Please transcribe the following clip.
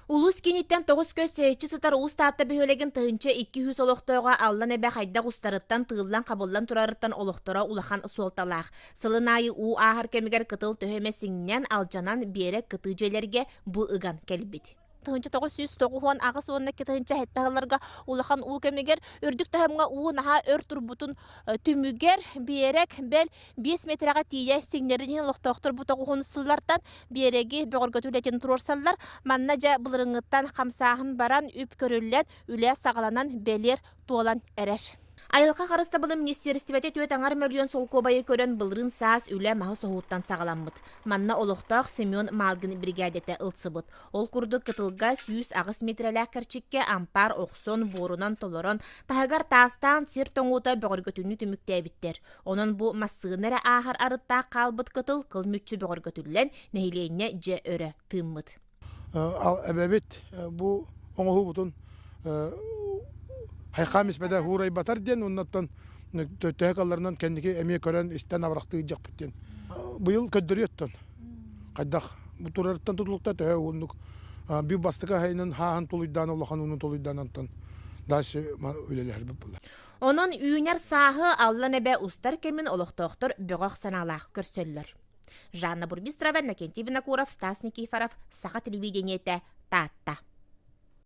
Улуус кииниттэн 9 көс тэйиччи сытар Уус Таатта бөһүөлэгин 1200 олохтооҕо Аллан Эбэ хайдах устарыттан, тыыллан-хабыллан турарыттан олохторо улахан суолталаах. Сылын аайы уу ааһар кэмигэр кытыл төһө эмэ сиҥнэн, алдьанан, биэрэк кытыы дьиэлэргэ бу ыган кэлбит. 1998 уонна 2007 сылларга улахан уу кэмигэр үрдүк таһымҥа уу наһаа өр турбутун түмүгэр биэрэк бэл 5 метрэҕэ тиийэ сиҥнэрин иһин олохтоохтор бу тоҕуһун сыллартан биэрэги бөҕөргөтүү үлэтин туруорсаллар. Манна дьэ былырыҥҥыттан хамсааһын баран, үп көрүллэн, үлэ саҕаланан бэлиэр туолан эрэр. Айылҕа харыстабылын министиэристибэтэ түөрт аҥар мөлүйүөн солкуобайы көрөн былырыын саас үлэ маһы соһууттан саҕаламмыт. Манна олохтоох Семен Малгин биригээдэтэ ылсыбыт. Ол курдук кытылга 108 миэтэрэлээх кэрчиккэ ампаар охсон, буорунан толорон, таһыгар таастаан сир тоҥуута бөҕөргөтүүнү түмүктээбиттэр. Онон бу массыына эрэ ааһар арыттаах хаалбыт кытыл кыл мүччү бөҕөргөтүллэн, нэһилиэнньэ дьэ өрө тыыммыт. Эбэбит бу оҥоһуубутун хайхаам испэтэ хуурайбатар диэн уоннаттан төһө калларынан кэнники эмиэ көрөн истэн абырахтыы дьахпыт диэн. Быйыл көрдөрүөттөн хайдах бу турарыттан тутулукта төһө уоннук бүү бастакы хайынан хааһын тулуйдаан улахан уунун тулуйдаан онтон дальше үлэлэһэрбит буолла. Онон үүнэр сааһы Аллан эбэ устар кэмин олохтоохтор бөҕөх санаалаах көрсөллөр. Жанна Бурмистрова, Иннокентий Винокуров, Стас Никифоров, Саха телевидениетэ, Таатта.